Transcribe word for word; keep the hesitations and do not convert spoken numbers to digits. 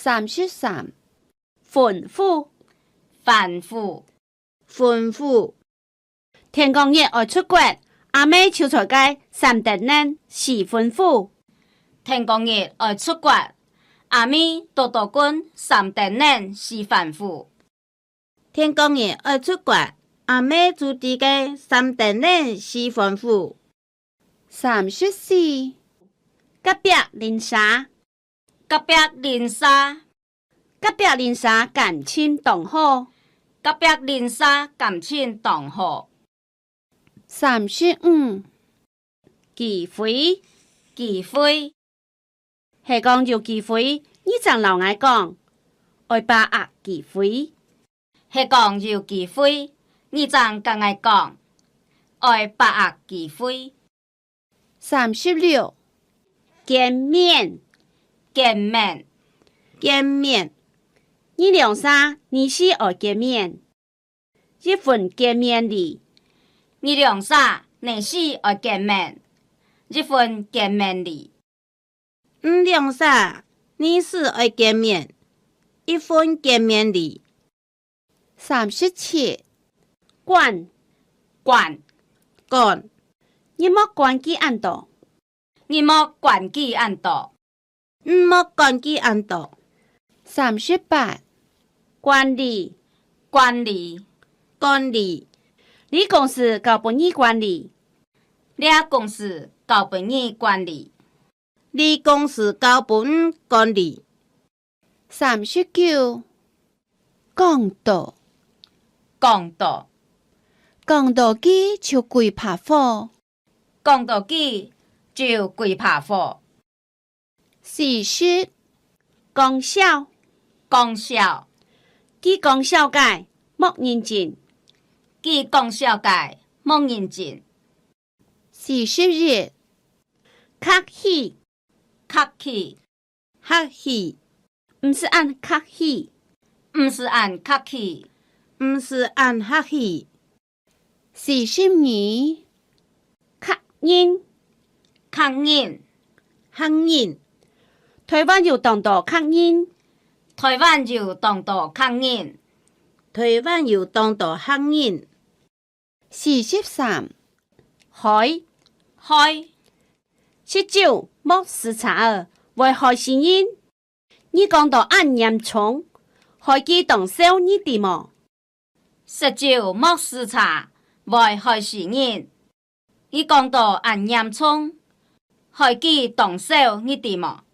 三十三，吩咐，吩咐，吩咐。天光日愛出國，阿姆就在該三點零四吩咐。天光日愛出國，阿姆多多滾三點零四吩咐。 天光日愛出國，阿姆就在該三點零四吩咐。三十四，隔壁鄰舍，隔壁鄰舍，隔壁鄰舍感情當好，隔壁鄰舍感情當好。 三十五，機會，機會。係講有機會，你正摎𠊎講，愛把握機會。係講有機會，你正佮𠊎講，愛把握機會。三十六，見面，見面，見面。你兩儕，你係愛見面？ 一份見面禮。你兩儕，你係愛見面，一份見面禮。你兩儕，你係愛見面，一份見面禮。三十七，管，管，管。你莫管佢恁多。 你莫管佢恁多。你莫管佢恁多。三十八，管理，管理，管理。這公司交分你管理。這公司交分你管理。這公司交分你管理。 三十九，講到，講到，講到佢就鬼怕火，講到佢就鬼怕火。四十，講笑，講笑，佢講笑个，莫認真，佢講笑个，莫認真。 四十一，客氣，客氣，客氣，毋使恁客氣，毋使恁客氣，毋使恁客氣。四十二，客人，客人，客人。臺灣有當多客人，臺灣有當多客人，臺灣有當多客人。 四十三，害，害，食酒莫駛車仔，會害死人。你講到恁嚴重，害佢當愁，你知無？食酒莫駛車，會害死人。你講到恁嚴重，害佢當愁，你知無？